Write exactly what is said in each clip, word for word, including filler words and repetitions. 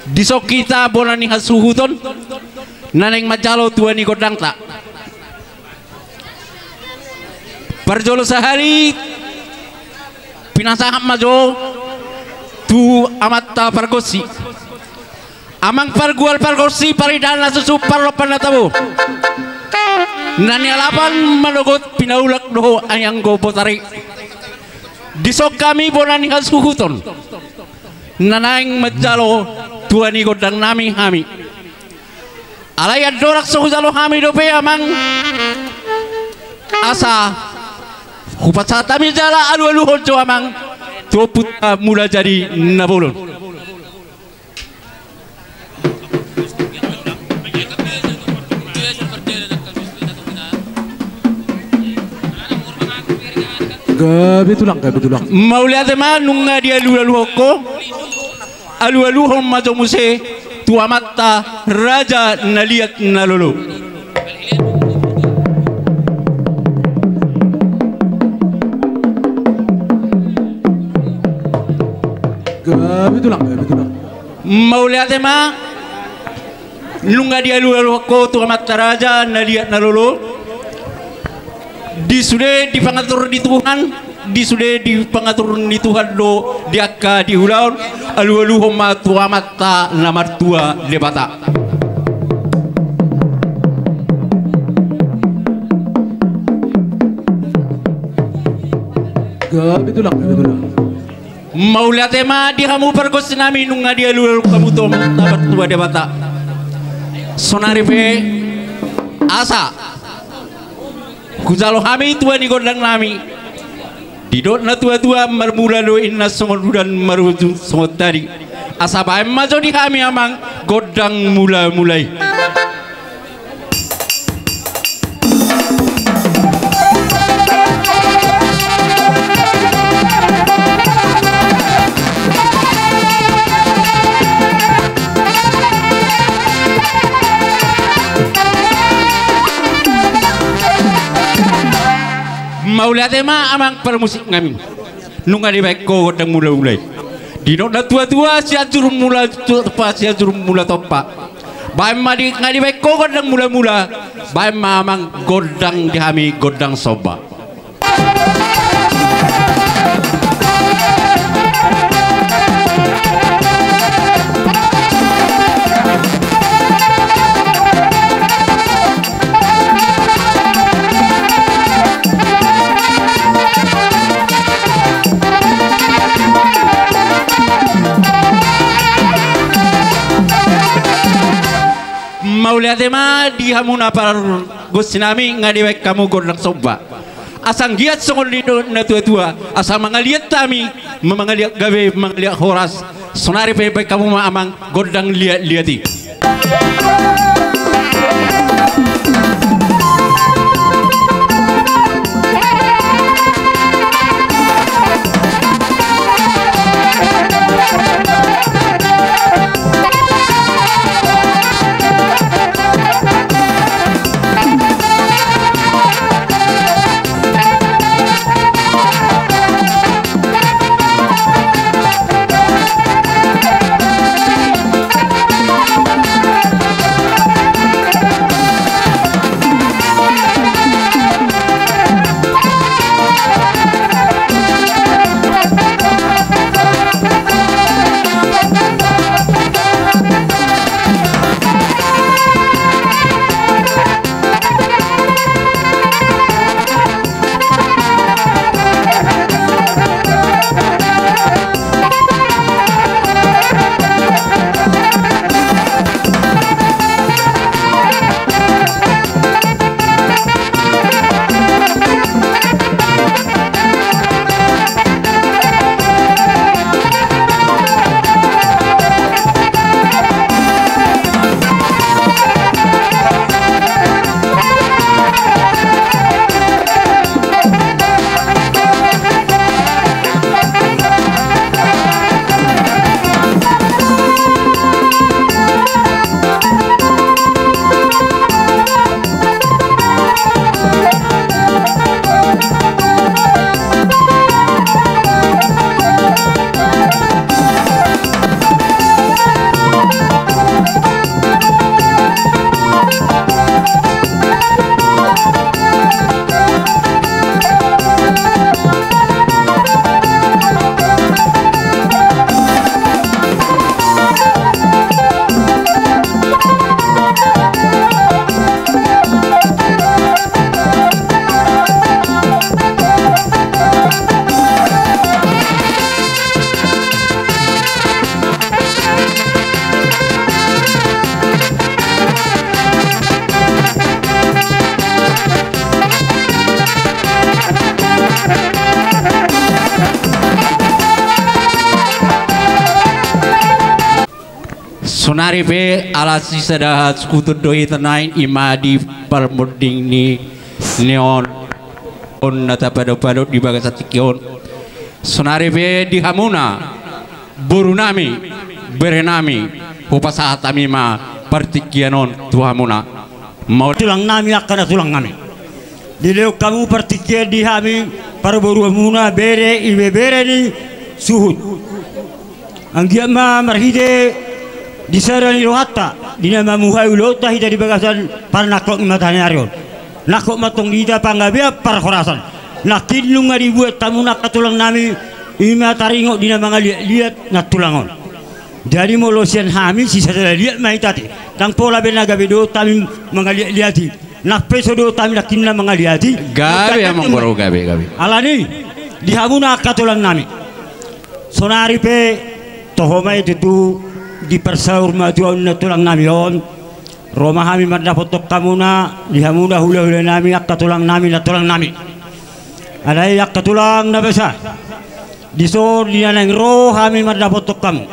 Dison hita bona ni hasuhuton na naeng manjalo tua ni gondangta. Parjolo sahali pinasahat ma jo tu amanta pargonsi. Amang pargual pargonsi, parindahan na susu, parlompan na tabo, na nialapan manogot pinaulak dohot anggo botari. Dison hami bona ni hasuhuton na naeng manjalo tua ni gondangnami hami. Alai andorang so hujalo hami dope amang, asa hupasahat hami jala alualuhon jo amang tu ompunta Mulajadi Nabolon. Gabe tulang, gabe tulang. Mauliate ma, nunga dialualuhon ho, alualuhon ma jo muse tu amanta raja na liat na lolo. Gabe tulang, gabe tulang. Mauliate ma, nunga dialualuhon ho tu amanta raja na liat na lolo. Di sude di pangatur ni Tuhan, di sude di pangatur ni Tuhan do di angka di ulaon, alualuhon ma tu amanta na martua Debata. Gabe tulang, gabe tulang. Mauliate ma di hamu pargonsinami, nunga dialualuhon hamu tu amanta martua Debata. Sonari pe asa hujalo hami tua ni gondangnami. Didok na tuatua, marmula do inna songon udan, marujung songon tadi. Asa baen ma jo di hami amang gondang mulamula i. Mauliate ma amang parmusiknami. Nunga dibaen ho gondang mulamula i. Didok na tuatua, Sianjur Mula Tompa, Sianjur Mula Tompa. Baen ma di, nunga dibaen ho gondang mulamula, baen ma amang gondang di hami gondang somba. Mauliate ma di hamuna pargonsinami, nunga dibaen hamu gondang somba. Asa anggiat songon nidok na tuatua, asa mangaliat hami, ma mangaliat gabe, mangaliat horas. Sonari pe baen hamu ma amang gondang liatliat i. Sonari pe ala sisada sekutu do hita naeng, i ma di parmonding ni, ni on, on na tapadopado di bagasan tingki on. Sonari pe di hamuna, boru nami, bere nami, hupasahat hami ma partingkian on tu hamuna. Mau tulang nami, angka na tulang nami. Dilehon hamu partingkian di hami, parboruonmuna, bere, ibebere ni suhut. Anggiat ma marhite di sada ni rohanta, di na mamuhai ulaonta hita di bagasan parnangkok ni mataniari on. Nangkok ma antong di hita panggabean parhorasan. Nangkin nunga dibuat hamu angka tulang nami, i ma taringot di na mangaliatliat nantulang on. Jadi molo sian hami sisada liat ma hita ate. Ndang pola be na gabe dohot hami mangaliatliati. Nang pe so dohot hami nangkin na mangaliati. Gabe, amang boru, gabe, gabe. Alani, di hamuna angka tulang nami. Sonari pe, toho ma i tutu diparsaur matua on na tulang nami on. Ro ma hami mandapothon hamuna, di hamuna hulahula nami, angka tulang nami, na tulang nami. Alai angka tulang na basa. Dison di na naeng ro hami mandapothon hamu.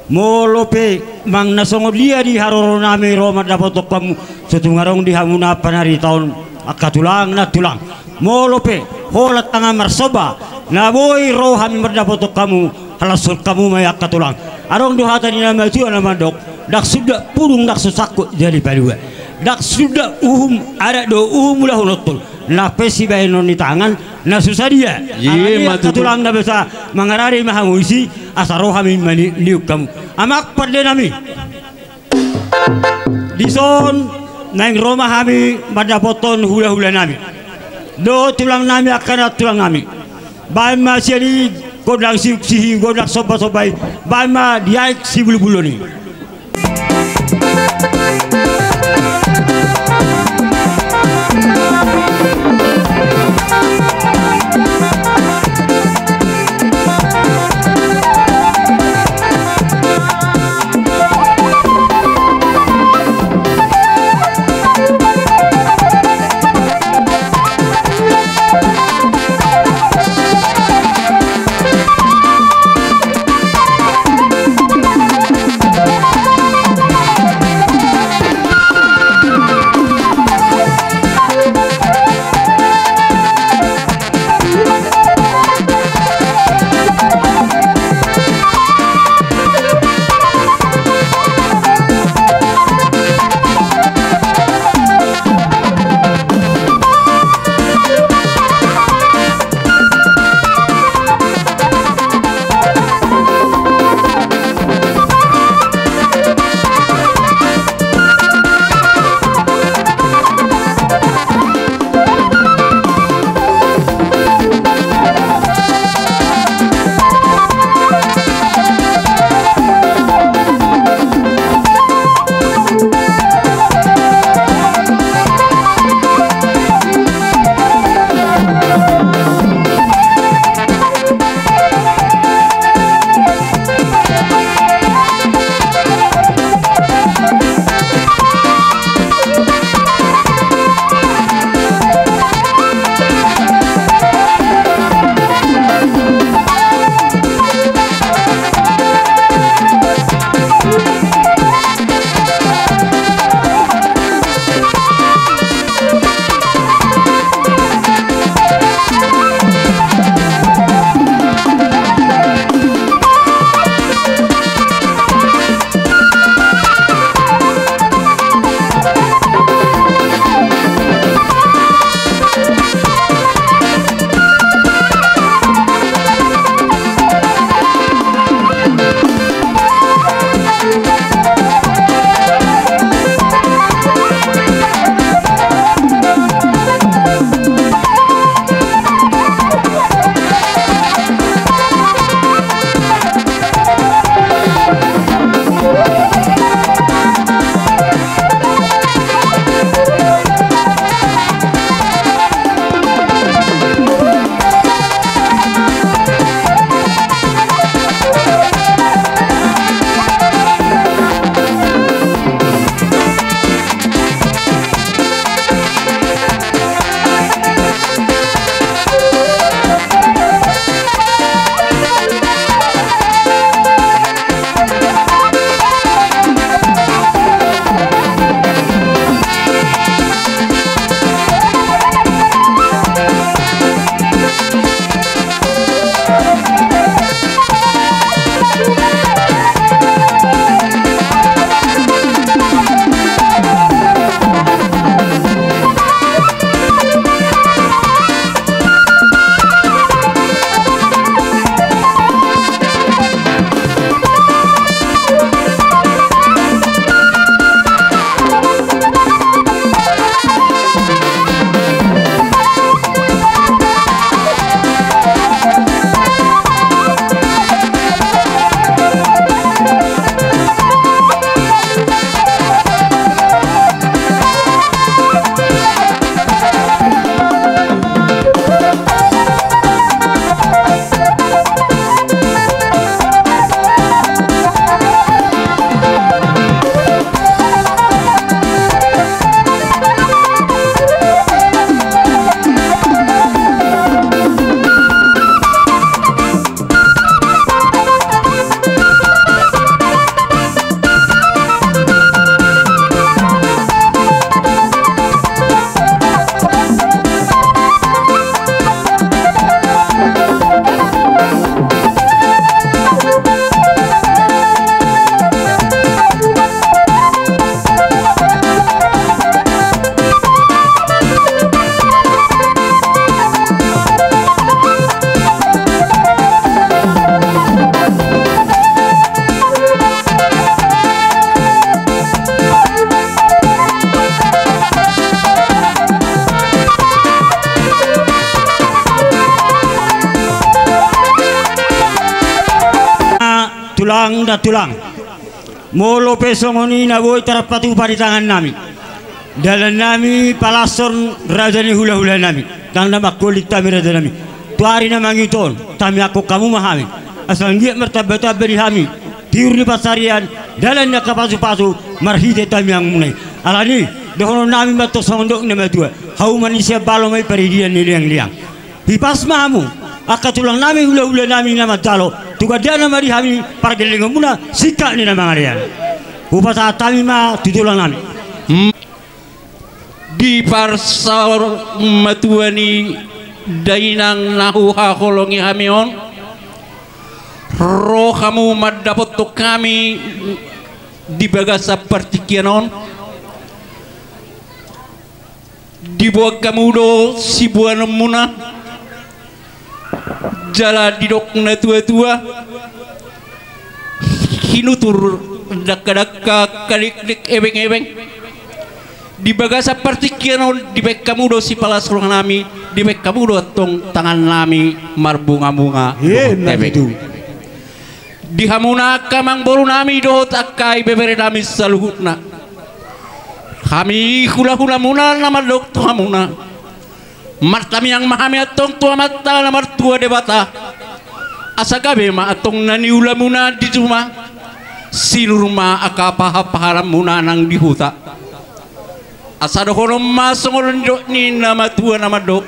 Molo pe manang na songon dia di haroro nami ro mandapothon hamu, so tung adong di hamuna panaritaon angka tulang nantulang. Molo pe holan tangan marsomba, na boi ro hami mandapothon hamu, halashon hamu ma i angka tulang. Adong do hata ni na matua na mandok, ndang sundat pudung ndang so sangkot jadi palua. Ndang sundat uhum adat dohot uhum ulahon ondol. Nang pe sibahenon ni tangan na so sadia. Iya, alani ma tutu. Angka tulang na basa, mangarade ma hamu isi, asa ro hami maniupniup hamu. Amang pande nami. Dison naeng ro ma hami mandapothon hulahula nami. Dohot tulang nami, angka na tulang nami. Baen ma sian i gondang siuksihi, gondang sombasomba i. Baen ma di aek sibulbulon i. Tulang, tulang. Molo pe songon i na boi tarpatupa di tangannami dalan nami palashon raja ni hula-hula nami, ndang na mangkolit hami raja nami. Tu ari na mangihut on, tamiangkon hamu ma hami. Asa anggiat martamba-tamba di hami tiur ni pansarian, dalan ni angka pasu-pasu, marhite tamiangmuna i. Alani i, dohonon nami ma tong songon dok ni na matua: Hauma ni siambalo ma i paridian ni liang-liang. Hipas ma hamu, angka tulang nami, hula-hula nami na manjalo, tu gandana ma di hami pargellengonmuna singkat ni na mangalean. Hupasahat hami ma tu tulang nami. Hmm. Di parsaor matua ni dainang na huhaholongi hami on, ro hamu mandapothon hami di bagasan partingkian on. Diboan hamu do siboanonmuna, jala didok na tua-tua: Hinutur dangka-dangka, kadikdik ebeng-ebeng. Di bagasan partingkian on dibaen hamu do sipalashon nami, dibaen hamu do antong tangan nami marbunga-bunga. Emma tutu. Di hamuna angka amangboru nami dohot angka ibebere nami saluhutna, hami hula-hulamuna na mandok tu hamuna: Martamiang ma hami antong tu Amanta na martua Debata, asa gabe ma antong na niulamuna di juma, sinur ma angka paha-pahanmuna nang di huta. Asa dohonon ma songon dok ni na matua na mandok: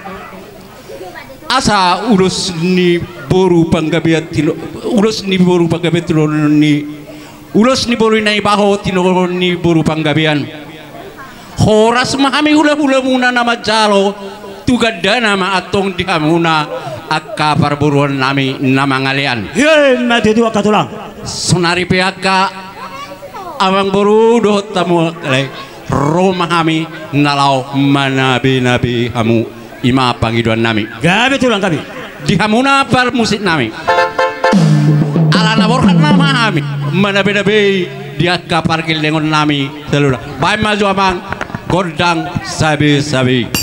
Asa ulos ni boru panggabean tino-, ulos ni boru panggabean tilonon ni, ulos ni boru Naibaho tilonon ni boru panggabean. Horas ma hami hula-hulamuna na manjalo, tu gandana ma antong di hamuna angka parboruon nami na mangalean. Emma tutu, angka tulang. Sonari pe angka amangboru dohot hamu angka lae, ro ma hami na laho manabe-nabe hamu. I ma pangidoan nami. Gabe tulang, gabe. Di hamuna parmusik nami, ala na borhat nama hami manabe-nabe di angka pargellengon nami saluhutna. Baen ma jo amang gondang sabe-sabe.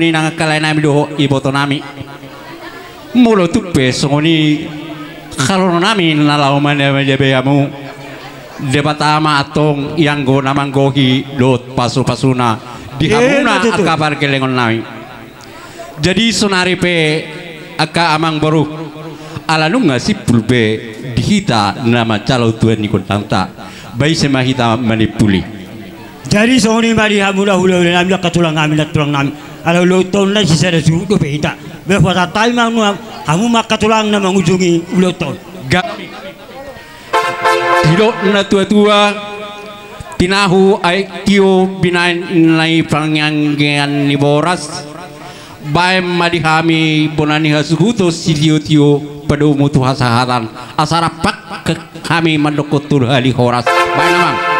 Songon i nang angka lae nami dohot iboto nami. Molo tung pe songon i, haroro nami na laho manabe-nabe hamu, Debata ma antong i anggo na manggohi dohot pasu-pasuna di hamuna angka pargellengon nami. Jadi sonari pe angka amang boru, ala nunga simpul be di hita na manjalo tuan ni gondangta, ba ise ma hita manimpuli. Jadi songon i ma di hamu na hula-hula nami, angka tulang nami, na tulang nami. Ala ulaonta on na sisada suhut dope hita. Be hupasahat hami ma hamu, hamu ma angka tulang na mangujungi ulaonta on. Didok na tua-tua, tinahu aek tio binaen na i panganggean ni boras. Baen ma di hami bona ni hasuhuton sitio-tio, padomu tu hasahatan, asa rap hami mandokkon tolu hali horas. Baen amang.